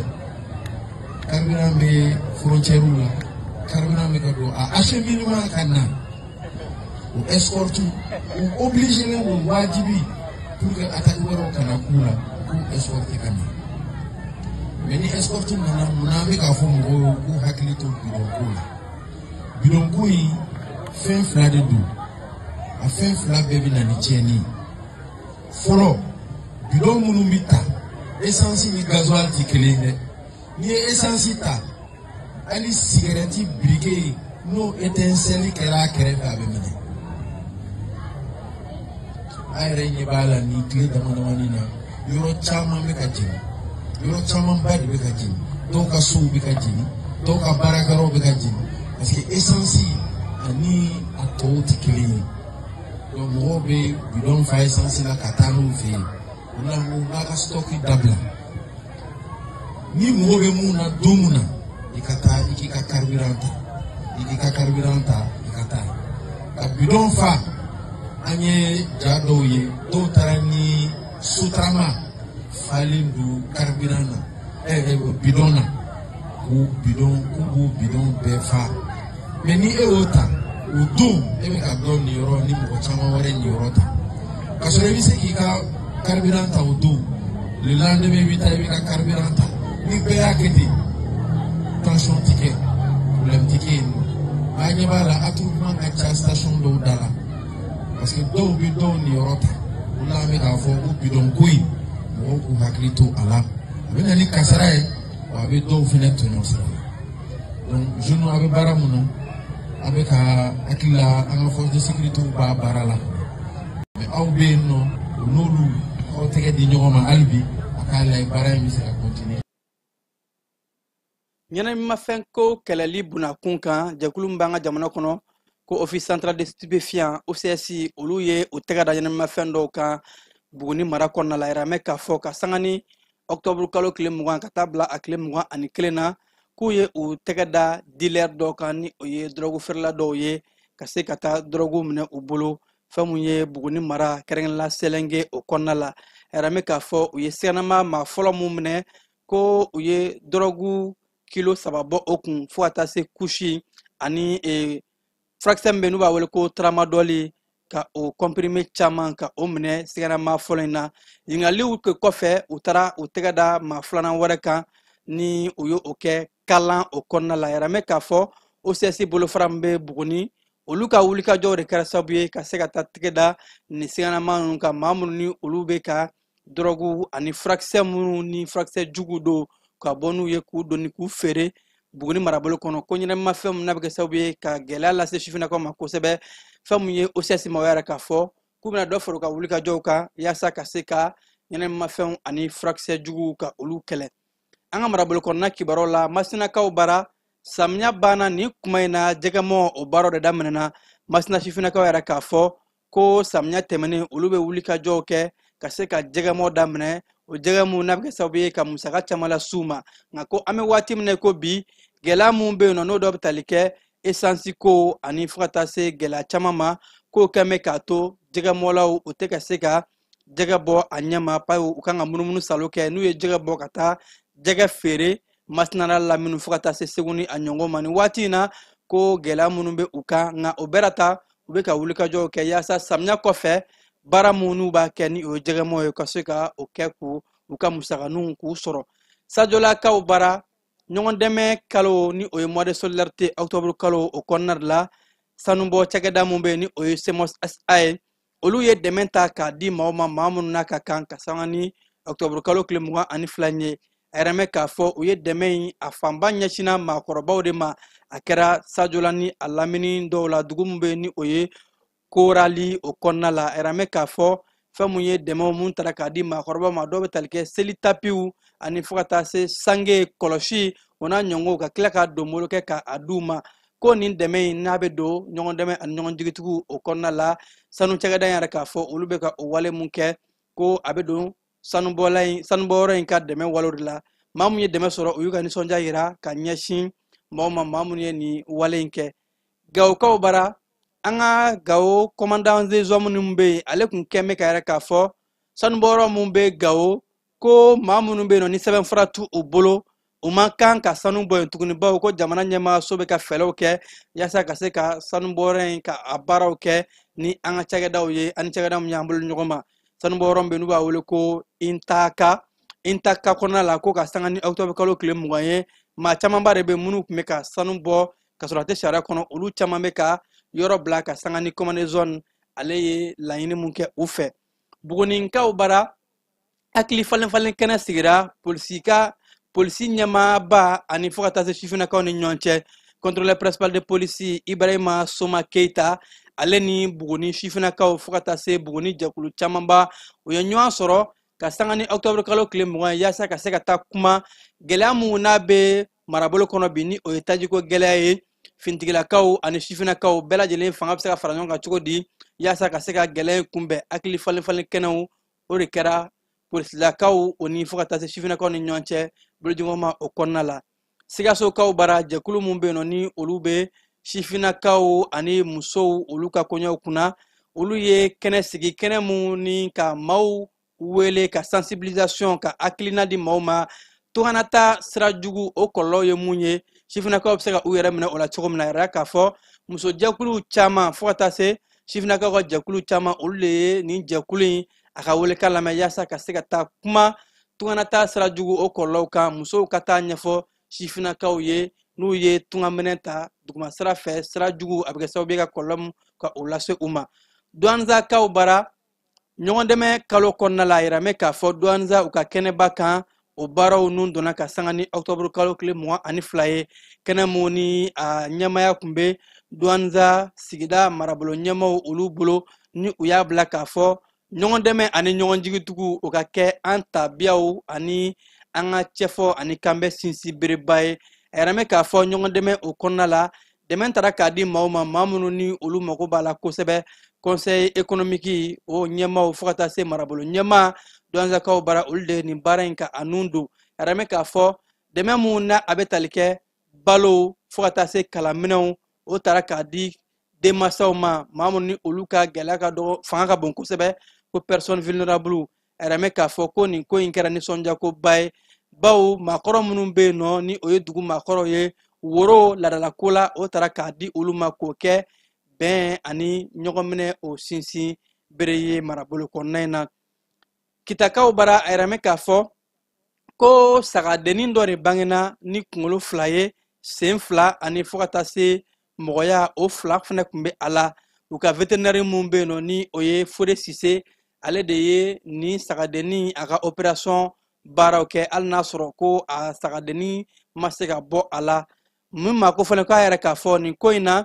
carburant bɛ frontière la, carburant bɛ ka don a acheminement ka na, o escorte u obligé len don wajibi pour que attaque wɛrɛw kana k'u la, k'u escorte ka na. Mais ni escorte nana, munna an bɛ k'a fɔ mɔgɔw ye k'u hakili to bidon ko la? Bidon ko in, fɛn fila de don, a fɛn fila bɛɛ bɛ na ni tiɲɛni ye. Fɔlɔ, bidon minnu bɛ ta, essence ni gasoil tɛ kelen ye dɛ. N'i ye essence ta, hali sigɛrɛti briquet n'o étincelle kɛra a kɛrɛfɛ, a bɛ minɛ. A yɛrɛ ɲɛ b'a la nin tile dama damani na, yɔrɔ caman bɛ ka jeni, yɔrɔ camanba de bɛ ka jeni, dɔw ka sow bɛ ka jeni, dɔw ka baarakɛyɔrɔw bɛ ka jeni, parce que essence ani a tɔw tɛ kelen ye. Donc mɔgɔw bɛ bidon fa essence la ka taa n'u fɛ yen. O la n ko n k'a ka stock dabila. Ni mɔgɔ bɛ mun na don mun na, i ka taa i k'i ka carburant ta, i k'i ka carburant ta, i ka taa ka bidon fa. An ye ja dɔw ye, dɔw taara ni Sotrama falen don carburant na, bidon na, k'u bidon, k'u b'u bidon bɛɛ fa. Mais ni e y'o ta o don, e bɛ ka dɔ niyɔrɔ ni mɔgɔ caman wɛrɛ niyɔrɔ ta, ka sɔrɔ i bɛ se k'i ka carburant ta o don, le lendemain i bɛ taa i bɛ ka carburant ta. Ni bɛɛ y'a kɛ ten, tension ti kɛ, problème ti kɛ yen nɔ. An ɲɛ b'a la attroupement ka ca station dɔw da la, parce que dɔw bɛ dɔw niyɔrɔ ta. O la an bɛ k'a fɔ ko bidon ko in, mɔgɔw k'u hakili to a la, a bɛ na ni kasara ye, wa a bɛ dɔw fana tɔɲɔ sira la. Donc jeunes, a bɛ baara mun na, a bɛ ka hakili la, an ka force de sécurité b'a baara la, mais aw bɛ yen nɔ, o n'olu aw tɛgɛ di ɲɔgɔn ma hali bi, a k'a lajɛ baara in bɛ se ka continuer. Ɲɛnaminimafɛn ko kɛlɛli bunakun kan, jɛkulu min b'an ka jamana kɔnɔ ko Office central de stupéfiant, OCS, olu ye u tɛgɛ da ɲɛnaminimafɛn dɔw kan Buguni mara kɔnɔna la. Yɛrɛ k'a fɔ ka sanga ni octobre kalo tile 20 ka taa bila a tile 21 na, k'u ye u tɛgɛ da dealer dɔw kan, ni o ye dɔrɔgu feerela dɔw ye, ka se ka taa dɔrɔgu minɛ u bolo, fɛn mun ye Buguni mara, kɛrɛnkɛrɛnnenya Sɛlɛnge o kɔnɔna la. Yɛrɛ k'a fɔ u ye siganama maa fɔlɔ mun minɛ, ko u ye dɔrɔgu kilo 3 bɔ o kun, fo ka taa se kusi ani furakisɛ min bɛ yen n'u b'a wele ko tramadol, ka o comprimé caman ka o minɛ siganama fɔlɔ in na. Ɲininkaliw kɛ kɔfɛ, u taara u tɛgɛ da maa filanan wɛrɛ kan, ni u ye o kɛ kalan o kɔnɔna la. Yɛrɛ k'a fɔ OCS bolofara min bɛ Buguni, olu ka wulikajɔw de kɛra sababu ye ka se ka taa tɛgɛ da nin siganama ninnu kan, maa minnu ni olu bɛ ka dɔrɔgu ani furakisɛ minnu ni furakisɛ jugu don, ka bɔ n'u ye k'u doni k'u feere Buguni marabolo kɔnɔ. Ko ɲɛnamafɛn min n'a bɛ kɛ sababu ye ka gɛlɛya lase sifinnakaw ma kosɛbɛ, fɛn mun ye OCS maaw yɛrɛ k'a fɔ k'u bɛna dɔ fara u ka wulikajɔw kan yaasa ka se ka ɲɛnamafɛnw ani furakisɛ juguw ka olu kɛlɛ. An ka marabolo kɔnɔna kibaruyaw la, Masinakaw bara, samiya banna nin kuma in na, jɛgɛmɔ o baaraw de daminɛna. Masina sifinnakaw yɛrɛ k'a fɔ ko samiya tɛmɛnen, olu bɛ wulikajɔw kɛ ka se ka jɛgɛmɔ daminɛ, o jɛgɛ mun n'a bɛ kɛ sababu ye ka musaka caman las'u ma. Nka ko an bɛ waati min na ko bi, gɛlɛya mun bɛ yen nɔ, n'o dɔ bɛ tali kɛ esansi ko ani fo ka taa se gɛlɛya caman ma, k'o kɛn bɛ k'a to jɛgɛmɔlaw u tɛ ka se ka jɛgɛ bɔ a ɲɛ ma, bawo u kan ka munumunu salo kɛ n'u ye jɛgɛ bɔ ka taa jɛgɛ feere Masinala lamini fo ka taa se Segu ni a ɲɔgɔn ma. Nin waati in na, ko gɛlɛya minnu bɛ u kan, nka o bɛɛ ta u bɛ ka wulikajɔw kɛ yaasa samiya kɔfɛ baara minnu b'a kɛ ni o ye jɛgɛmɔ ye, ka se ka o kɛ k'u u ka musakaninw k'u sɔrɔ. Sajolakaw bara, ɲɔgɔn dɛmɛ kalo, ni o ye mois de solidarité, octobre kalo o kɔnɔna de la, sanubɔ cakɛda mun bɛ yen ni o ye CEMOS SA ye, olu ye dɛmɛ ta k'a di maaw ma, maa minnu n'a ka kan, ka sanga ni octobre kalo tile 22 ye. A yɛrɛ mɛn k'a fɔ u ye dɛmɛ in a fanba ɲɛsinna maakɔrɔbaw de ma. A kɛra Sajola ni a lamini dɔw la, dugu min bɛ yen ni o ye Korali o kɔnɔna la. A yɛrɛ mɛn k'a fɔ fɛn mun ye dɛmɛw mun taara k'a di maakɔrɔbaw ma, dɔw bɛ tali kɛ seli tapiw ani fo ka taa se sange kɔlɔsi o n'a ɲɔgɔnw, ka tila ka donbolo kɛ k'a d'u ma. Ko nin dɛmɛ in n'a bɛ don ɲɔgɔn dɛmɛ ani ɲɔgɔn jigitigiw o kɔnɔna la, sanu cakɛda in yɛrɛ k'a fɔ olu bɛ ka o wale mun kɛ, ko a bɛ don sanubɔla in sanubɔyɔrɔ in ka dɛmɛ walew de la. Maa mun ye dɛmɛ sɔrɔ, u y'u ka nisɔndiya yira ka ɲɛsin maaw ma, maa minnu ye nin wale in kɛ. Gawokaw bara, an ka Gawo commandant des hommes minnu bɛ yen, ale kun kɛn bɛ ka yɛrɛ k'a fɔ sanubɔyɔrɔ mun bɛ Gawo, ko maa minnu bɛ yen nɔ ni sɛbɛnfura t'u bolo, u man kan ka sanu bɔ yen tuguni, bawo ko jamana ɲɛmaaso bɛ ka fɛɛrɛw kɛ yaasa ka se ka sanubɔyɔrɔ in ka a baaraw kɛ ni an ka cakɛdaw ye, ani cakɛda min y'an bolo ɲɔgɔn ma. Sanubɔyɔrɔ min bɛ yen n'u b'a wele ko Intaka, Intaka kɔnɔna la, ko ka sanga ni octobre kalo tile 20 ye, maa camanba de bɛ minnu tun bɛ ka sanu bɔ ka sɔrɔ a tɛ sariya kɔnɔ, olu caman bɛ ka yɔrɔ bila ka sanga ni commandant zone ale ye laɲini mun kɛ u fɛ. Buguninkaw bara, hakili falen falen kɛnɛ sigira polisi ka polisi ɲɛmaaba ani fo ka taa se sifinnakaw ni ɲɔgɔn cɛ. Contrôleur principal de police Ibrahima Soma Keita, ale ni Buguni sifinnakaw fo ka taa se Buguni jɛkulu camanba, u ye ɲɔgɔn sɔrɔ ka sanga ni octobre kalo tile 20 ye, yaasa ka se ka taa kuma gɛlɛya mun n'a bɛ marabolo kɔnɔ bi, ni o ye tajiko gɛlɛya ye. Fintigilakaw ani sifinnakaw bɛɛ lajɛlen fanga bɛ se ka fara ɲɔgɔn kan cogo di yaasa ka se ka gɛlɛya in kunbɛn. Hakili falen falen kɛnɛw o de kɛra polisilakaw o ni fo ka taa se sifinnakaw ni ɲɔgɔn cɛ bolojuguma o kɔnɔna la. Sikasokaw bara, jɛkulu mun bɛ yen nɔ ni olu bɛ sifinnakaw ani musow olu ka koɲɛw kunna, olu ye kɛnɛ sigi, kɛnɛ mun ni ka maaw wele ka sensibilisation ka hakilina di maaw ma tunganata sira jugu o kɔlɔlɔ ye mun ye, sifinnakaw bɛ se ka u yɛrɛ minɛ o la cogo min na. Yɛrɛ k'a fɔ musojɛkulu caman fo ka taa se sifinnakaw ka jɛkulu caman, olu de ye nin jɛkulu in a ka welekan lamɛn yaasa ka se ka taa kuma tunganata sira jugu o kɔlɔlɔw kan, musow ka taa ɲɛfɔ sifinnakaw ye n'u ye tungaminɛ ta duguma sira fɛ, sira jugu a bɛ kɛ sababu ye ka kɔlɔlɔ mun ka o lase u ma. Douentza-kaw bara, ɲɔgɔn dɛmɛ kalo kɔnɔna la, a yira mɛ k'a fɔ Douentza u ka kɛnɛba kan O baaraw nun donna ka sanga ni octobre kalo tile 22 ye. Kɛnɛ mun ni a ɲɛmaya tun bɛ Douentza sigida marabolo ɲɛmaw olu bolo, ni u y'a bila k'a fɔ ɲɔgɔn dɛmɛ ani ɲɔgɔn jigitugu o ka kɛ an tabiyaw ani an ka cɛfɔ ani kanbɛ sinsin bereba ye. A yɛrɛ mɛ k'a fɔ ɲɔgɔn dɛmɛ o kɔnɔna la, dɛmɛ taara k'a di maaw ma, maa minnu ni olu mago b'a la kosɛbɛ. Conseil économique o ɲɛmaaw fo ka taa se marabolo ɲɛmaa Douentzakaw bara, olu de ye nin baara in ka a nun don. A yɛrɛ mɛ k'a fɔ dɛmɛ mun na a bɛ tali kɛ balo fo ka taa se kalanminɛnw, o taara k'a di denmansaw ma, maa minnu ni olu ka gɛlɛya ka dɔgɔ, fanga ka bon kosɛbɛ, ko personne vulnérable. A yɛrɛ mɛ k'a fɔ ko nin ko in kɛra nisɔndiyakoba ye, bawo maakɔrɔ minnu bɛ yen nɔ ni o ye dugu maakɔrɔw ye, woro laadalako la, o taara k'a di olu ma k'o kɛ bɛn ani ɲɔgɔnminɛ o sinsin bere ye marabolo kɔnɔna in na. Kitakaw bara, a yɛrɛ mɛ k'a fɔ ko sagadennin dɔ de bangena ni kunkolo 2 ye, sen 2 ani fo ka taa se mɔgɔya o 2 fana tun bɛ a la. U ka vétérinaire mun bɛ yen nɔ ni o ye Fode Sise, ale de ye nin sagadennin a ka opération baaraw kɛ, hali n'a sɔrɔ ko a sagadennin ma se ka bɔ a la. Min ma ko fana k'a yɛrɛ k'a fɔ nin ko in na,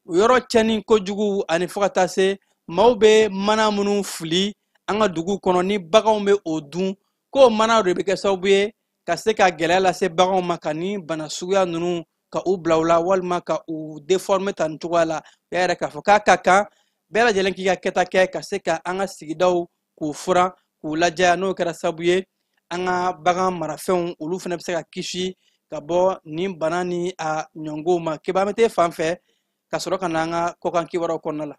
yɔrɔ cɛnni kojugu ani fo ka taa se maaw bɛ mana minnu fili an ka dugu kɔnɔ ni baganw bɛ o dun, k'o manaw de bɛ kɛ sababu ye ka se ka gɛlɛya lase baganw ma, ka ni bana suguya ninnu ka u bila u la walima ka u déformer tan nin cogoya la. U y'a yɛrɛ k'a fɔ k'a ka kan bɛɛ lajɛlen k'i ka kɛta kɛ ka se ka an ka sigidaw k'u furan k'u lajɛya, n'o kɛra sababu ye an ka bagan marafɛnw olu fana bɛ se ka kisi ka bɔ nin bana ni a ɲɔngow ma. Keba, an bɛ t'e fan fɛ ka sɔrɔ ka na an ka kɔkan kibaruyaw kɔnɔna la.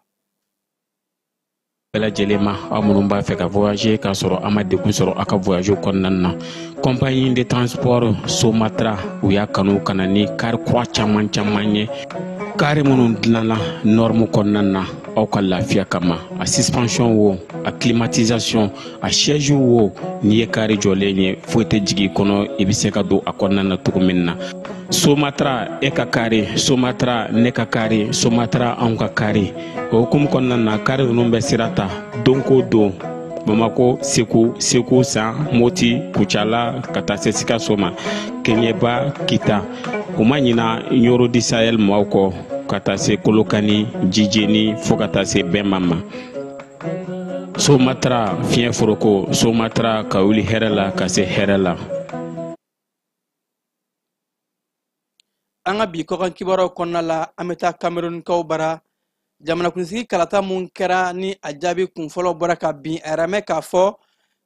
Bɛɛ lajɛlen ma, aw minnu b'a fɛ ka voyager k'a sɔrɔ a ma degun sɔrɔ a ka voyage kɔnɔna na, compagnie de transport Somatra u y'a kanu ka na ni car kura caman caman ye, car minnu dilanna norme kɔnɔna na aw ka lafiya kama. A suspension wo, a climatisation, a siège wo, n'i ye car jɔlen ye foyi tɛ jigin i kɔnɔ, i bɛ se ka don a kɔnɔna na cogo min na. Somatra e ka car, Somatra ne ka car, Somatra anw ka car. O hukumu kɔnɔna na, car ninnu bɛ sira ta don ko don Bamako, Segu, Segu San, Moti, Kucala, ka taa se Sikaso ma, Keɲeba, Kita. U ma ɲina Ɲoro du Sahel maaw kɔ, ka taa se Kolokani, Jijeni, fo ka taa se Bɛnba ma. Somatra fiɲɛ foroko, Somatra ka wuli hɛrɛ la ka se hɛrɛ la. An ka bi kɔkan kibaruyaw kɔnɔna la, an bɛ taa Camerounkaw bara. Jamanakuntigi kalata mun kɛra ni a jaabi kunfɔlɔ bɔra ka bin, a yɛrɛ mɛ k'a fɔ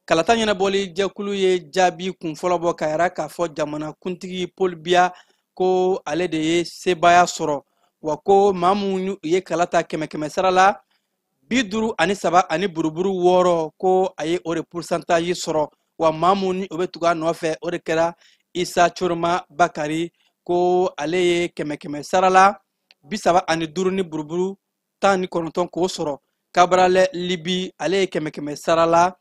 kalata ɲɛnabɔli jɛkulu ye jaabi kunfɔlɔ bɔ ka yɛrɛ k'a fɔ jamanakuntigi Paul Biya ko ale de ye sebaaya sɔrɔ, wa ko maa minnu ye kalata kɛmɛ kɛmɛ sara la 53 ani buruburu 6, ko a ye o de pourcentage sɔrɔ, wa maa minnu ni o bɛ tugu a nɔfɛ o de kɛra Isa Choroma Bakari, ko ale ye kɛmɛ kɛmɛ sara la 35 ni buruburu 19 k'o sɔrɔ. Kabaralɛ Libi, ale ye kɛmɛ kɛmɛ sara la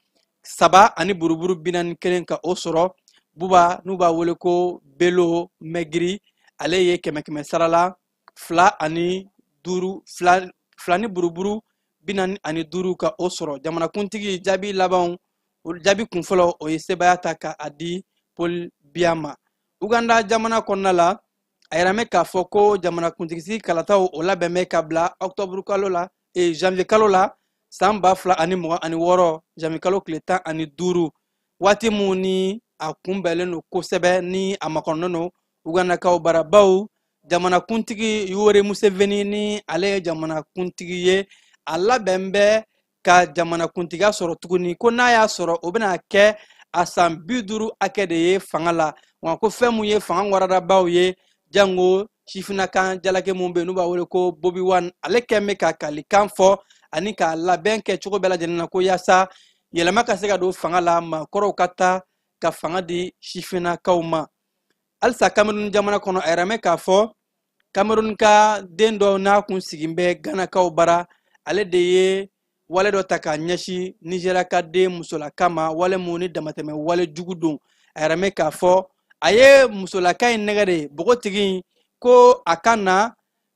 3 ani buruburu 41 ka o sɔrɔ. Buba n'u b'a wele ko Belo Mɛgiri, ale ye kɛmɛ kɛmɛ sara la 2 ani 5, 2 ni buruburu 45 ka o sɔrɔ. Jamanakuntigi jaabi labanw, jaabi kunfɔlɔ o ye sebaaya ta ka a di Paul Biya ma. Uganda jamana kɔnɔna la, a yɛrɛ mɛ k'a fɔ ko jamanakuntigi kalataw o labɛn bɛ ka bila octobre kalo la, janvier kalo la san 2026, janvier kalo tile 15, waati mun ni a kunbɛnlen don kosɛbɛ ni a makɔnɔnen don Ugandakaw bara, bawo jamanakuntigi Yoweri Museveni ni ale ye jamanakuntigi ye, a labɛn bɛ ka jamanakuntigiya sɔrɔ tuguni, ko n'a y'a sɔrɔ o bɛna kɛ a san 50 hakɛ de ye fanga la. Wa ko fɛn mun ye fanga waradabaw ye, jango sifinnakan jalaki mun bɛ yen n'u b'a wele ko Bobi Wine, ale kɛn bɛ ka kalikan fɔ ani ka labɛn kɛ cogo bɛɛ lajɛlen na ko yaasa yɛlɛma ka se ka don fanga la, maakɔrɔw ka taa ka fanga di sifinnakaw ma. Halisa Cameroun jamana kɔnɔ, a yɛrɛ mɛ k'a fɔ Cameroun ka den dɔ n'a kun sigin bɛ Ganakaw bara, ale de ye wale dɔ ta k'a ɲɛsin Nigéria ka den musolaka ma, wale mun ni damatɛmɛ wale jugu don. A yɛrɛ mɛ k'a fɔ a ye musolaka in nɛgɛ de npogotigi in ko a ka na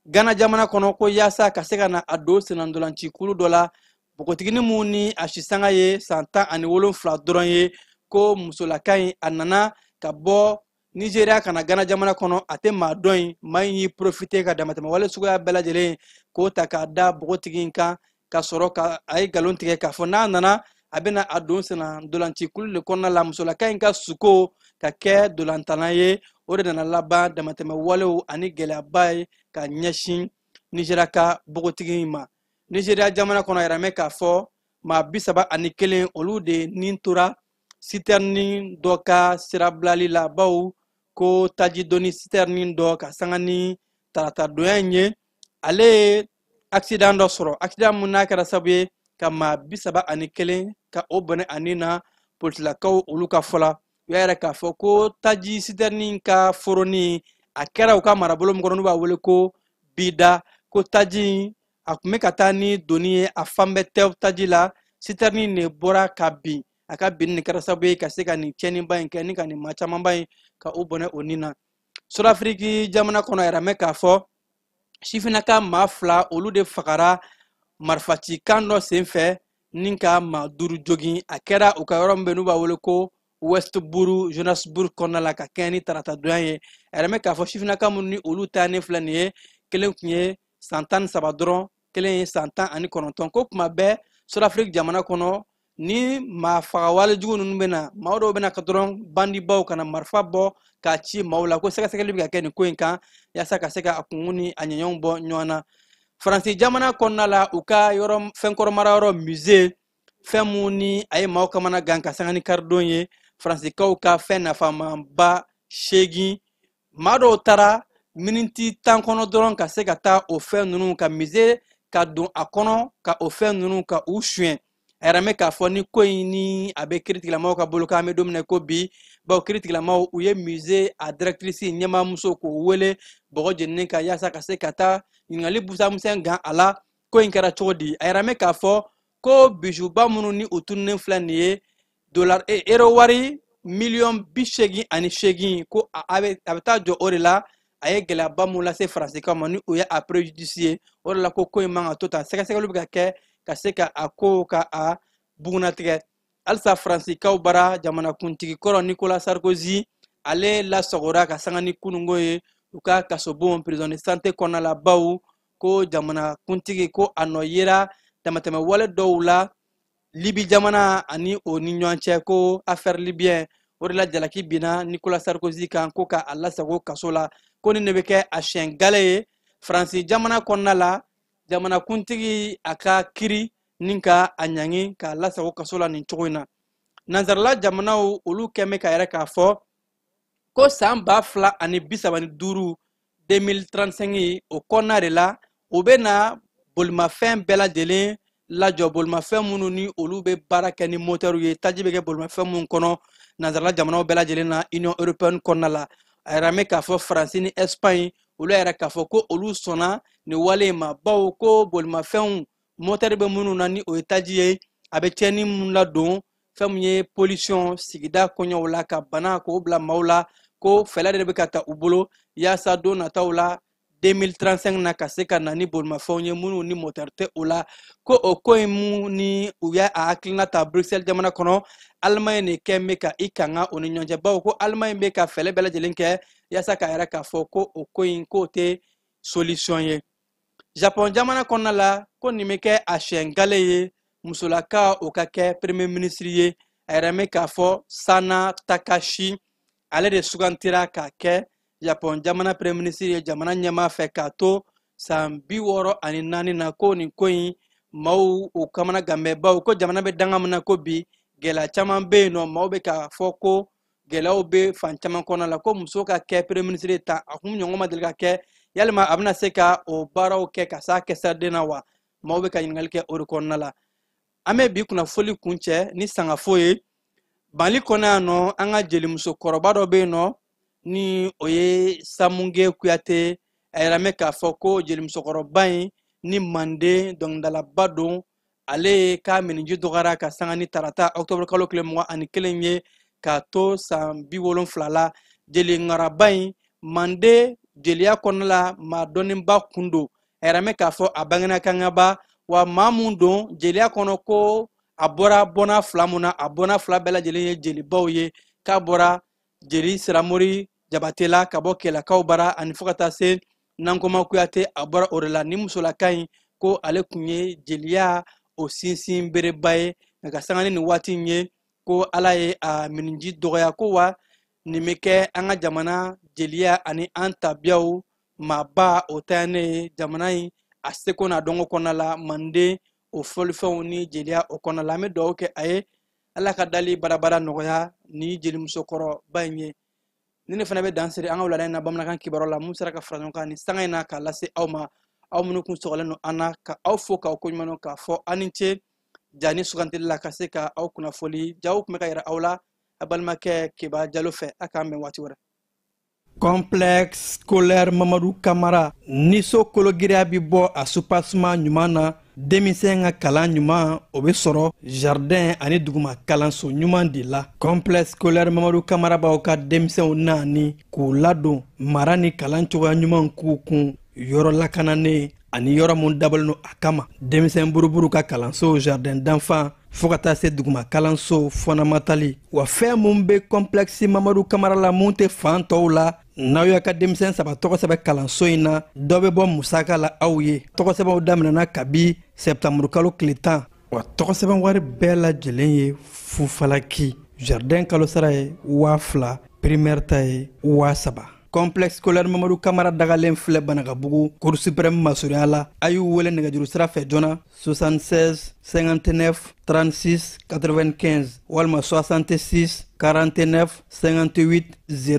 Gana jamana kɔnɔ ko yaasa ka se ka na a don sennantolancikulu dɔ la, npogotiginin mun ni a sisanga ye san 17 dɔrɔn ye, Ko musolaka in a nana ka bɔ Nigeria ka na Ghana jamana kɔnɔ, a tɛ maa dɔn yen. Maa in y'i profiter ka damatɛmɛ wale suguya bɛɛ lajɛlen k'o ta k'a da npogotigi in kan, ka sɔrɔ ka a ye nkalon tigɛ k'a fɔ n'a nana a bɛna a don senna ntolanci kulu de kɔnɔna la. Musolaka in ka suko ka kɛ ntolantana ye, o de nana laban damatɛmɛ walew ani gɛlɛyaba ye ka ɲɛsin Nigeria ka npogotigi in ma. Nigeria jamana kɔnɔ, a yɛrɛ mɛn k'a fɔ maa 31, olu de nin tora sitɛrinin dɔ ka sirabilali la, bawo ko taji doni sitɛrinin dɔ ka sanga ni taratadonya in ye, ale ye accident dɔ sɔrɔ, accident mun n'a kɛra sababu ye ka maa 31 ka o bɔnɛ ani na. Polisilakaw olu ka fɔ la, u y'a yɛrɛ k'a fɔ ko taji sitɛrinin ka foroni a kɛra u ka marabolo min kɔnɔ, n'u b'a wele ko Bida, ko taji a tun bɛ ka taa ni doni ye, a fan bɛɛ tɛ taji la, sitɛrinin de bɔra ka bin. A ka bin nin kɛra sababu ye ka se ka nin tiɲɛniba in kɛ ni ka nin maa camanba in ka o bɔnɛ o nin na. Sudafiriki jamana kɔnɔ, a yɛrɛ mɛn k'a fɔ sifinnaka maa 2, olu de fagara marifacikan dɔ senfɛ ni ka maa 5 jogin. A kɛra u ka yɔrɔ min bɛ n'u b'a wele ko Westboro, Johannesburg kɔnɔna la, ka kɛɲɛ ni taratadonya ye. A yɛrɛ mɛn k'a fɔ sifinnaka minnu ni olu ta ne filɛ nin ye, kelen tun ye san 13 dɔrɔn, kelen ye san 19. Ko kuma bɛɛ Sudafiriki jamana kɔnɔ ni maa fagawale jugu ninnu bɛ na, maa dɔw bɛ na ka dɔrɔn bandibaw ka na marifa bɔ k'a ci maaw la. Ko sɛgɛsɛgɛli bɛ ka kɛ nin ko in kan yaasa ka se ka a kunkun ni a ɲɛɲɛw bɔ ɲɔgɔn na. Faransi jamana kɔnɔna la, u ka yɔrɔ fɛnkɔrɔ marayɔrɔ musée, fɛn mun ni a ye maaw kamana gan ka sanga ni karidon ye, Faransikaw ka fɛn nafamaba 8, maa dɔw taara miniti 10 kɔnɔ dɔrɔn ka se ka taa o fɛn ninnu ka musée ka don a kɔnɔ ka o fɛn ninnu ka u suɲɛ. A yɛrɛ mɛn k'a fɔ ni ko in ni a bɛ kiiritigilamaw ka bolo kan, an bɛ don min na ko bi, bawo kiiritigilamaw u ye musée a directrice ɲɛmaamuso k'o wele bɔgɔ jeninen kan yaasa ka se ka taa ɲininkali busamisɛn gan a la, ko in kɛra cogo di. A yɛrɛ mɛn k'a fɔ ko bijuba minnu ni u tununnen filɛ nin ye, dollar euro wari miliyɔn 88, ko a bɛ taa jɔ o de la. A ye gɛlɛyaba mun lase Faransikaw ma ni o ye a préjudice ye, o de la ko ko in man ka to tan. Sɛgɛsɛgɛliw bɛ ka kɛ ka se ka a ko ka a bugunnatigɛ. Halisa Faransikaw bara, jamanakuntigi kɔrɔ Nicolas Sarkozy, ale lasagora ka sanga ni kununko ye u ka kasobon prison de santé kɔnɔna la, bawo ko jamanakuntigi ko a nɔ yera damatɛmɛ wale dɔw la Libi jamana ani o ni ɲɔgɔn cɛ, ko affaire libyen. O de la jalaki binna Nicolas Sarkozy kan ko ka a lasago kaso la, ko nin de bɛ kɛ a siɲɛ gale ye Faransi jamana kɔnɔna la, jamanakuntigi a ka kiri ni ka a ɲangi k'a lasago kaso la nin cogo in na. Nansarala jamanaw olu kɛn bɛ ka yɛrɛ k'a fɔ ko san 2035, 2035, o kɔnɔna de la u bɛ na bolimafɛn bɛɛ lajɛlen lajɔ, bolimafɛn minnu ni olu bɛ baara kɛ ni motɛriw ye, taji bɛ kɛ bolimafɛn minnu kɔnɔ nansarala jamanaw bɛɛ lajɛlen na Union européenne kɔnɔna la. A yɛrɛ mɛn k'a fɔ Faransi ni Espagne olu yɛrɛ k'a fɔ ko olu sɔnna nin wale in ma, bawo ko bolimafɛnw motɛri bɛ minnu na ni o ye taji ye, a bɛ tiɲɛni mun ladon fɛn mun ye pollution sigida kɔɲɔw la, ka bana k'o bila maaw la, ko fɛɛrɛ de bɛ ka ta u bolo yaasa don nataw la 2035 na ka se ka na ni bolimafɛnw ye minnu ni motɛri tɛ o la. Ko o ko in mun ni u y'a hakilina ta Bruxelles jamana kɔnɔ, Allemagne de kɛn bɛ ka i kanga o ni ɲɔgɔn cɛ, bawo ko Allemagne bɛ ka fɛɛrɛ bɛɛ lajɛlen kɛ yaasa k'a yɛrɛ k'a fɔ ko o ko in k'o tɛ solution ye. Japon jamana kɔnɔna la, ko nin bɛ kɛ a siɲɛ gale ye musolaka o ka kɛ premier ministre ye. A yɛrɛ mɛn k'a fɔ Sana Takashi, ale de sugantira k'a kɛ Japon jamana premier ministre ye jamana ɲɛmaa fɛ k'a to san 64 na. Ko nin ko in maaw u kamana gan bɛ, bawo ko jamana bɛ danga min na ko bi gɛlɛya caman bɛ yen nɔ, maaw bɛ k'a fɔ ko gɛlɛyaw bɛ fan caman kɔnɔna la, ko muso ka kɛ premier ministre ta a kun ɲɔgɔn ma deli ka kɛ, yalima a bɛna se ka o baaraw kɛ ka s'a kɛsɛden na wa? Maaw bɛ ka ɲininkali kɛ o de kɔnɔna la. An bɛ bi kunnafoli kuncɛ ni sangafo ye. Mali kɔnɔ yan nɔ, an ka jelimusokɔrɔba dɔ bɛ yen nɔ ni o ye Samunge Kuyate. A yɛrɛ mɛn k'a fɔ ko jelimusokɔrɔba in ni manden dɔnkilidalaba don, ale ka miniji dɔgɔyara ka sanga ni tarata octobre kalo tile 21 ye k'a to san 70 la. Jeli ŋaraba in manden jeliya kɔnɔna la maa dɔnniba kun don. A yɛrɛ mɛn k'a fɔ a bangena Kangaba, wa maa mun don jeliya kɔnɔ ko A bɔra bɔnna fila mun na, a bɔnna fila bɛɛ lajɛlen ye jelibaw ye, k'a bɔra jeli Siramori Jabate la ka bɔ Kɛlɛkaw bara, ani fo ka taa se Nankoma Kuyate, a bɔra o de la. Ni musolaka in ko ale tun ye jeliya o sinsin bereba ye, nka ka sanga ni nin waati in ye, ko Ala ye a miniji dɔgɔya, ko wa nin bɛ kɛ an ka jamana jeliya ani an tabiyaw maaba o tayane ye jamana in a seko n'a dɔnko kɔnɔna la, Manden o fɔlifɛnw ni jeliya o kɔnɔna la. An bɛ dugawu kɛ a ye, Ala ka dali barabara nɔgɔya ni jelimusokɔrɔba in ye. Ni ne fana bɛ dan siri an ka wulada in na bamanankan kibaru la, mun sera ka fara ɲɔgɔn kan ni sanga in na k'a lase aw ma, aw minnu kun sɔgɔlen don an na, ka aw fo k'aw koɲuman dɔn, k'a fɔ aw ni ce ja ni sugantili la ka se ka aw kunnafoli jaw tun bɛ ka yira aw la a balimakɛ Keba Jalo fɛ. A k'an bɛn waati wɛrɛ. Complexe scolaire Mamadu Kamara ni so kologiriya bɛ bɔ a soubassement ɲuman na, denmisɛn ka kalan ɲuman o bɛ sɔrɔ jardin ani duguma kalanso ɲuman de la. Complexe scolaire Mamadu Kamara b'aw ka denmisɛnw naani k'u ladon mara ni kalan cogoya ɲuman k'u kun yɔrɔ lakananen ani yɔrɔ mun dabɔlen don a kama. Denmisɛn buruburu ka kalanso, jardin d'enfant, fo ka taa se duguma kalanso fondamental. Wa fɛn mun bɛ complexe Mamadu Kamara la, mun tɛ fan tɔw la, n'aw y'a ka denmisɛn saba tɔgɔ sɛbɛn kalanso in na, dɔ bɛ bɔ musaka la aw ye. Tɔgɔ sɛbɛnw daminɛna kabi sɛptanburu kalo tile 10, wa tɔgɔ sɛbɛn wari bɛɛ lajɛlen ye fufalaki. Jardin kalo sara ye 2000, primaire ta ye 3000. Complexe scolaire Mamadu Kamara dagalen filɛ Banakabugu, Cour suprême masurunya la. A y'u wele nɛgɛjuru sira fɛ joona, 76 59 36 95 walima 66 49 58 0.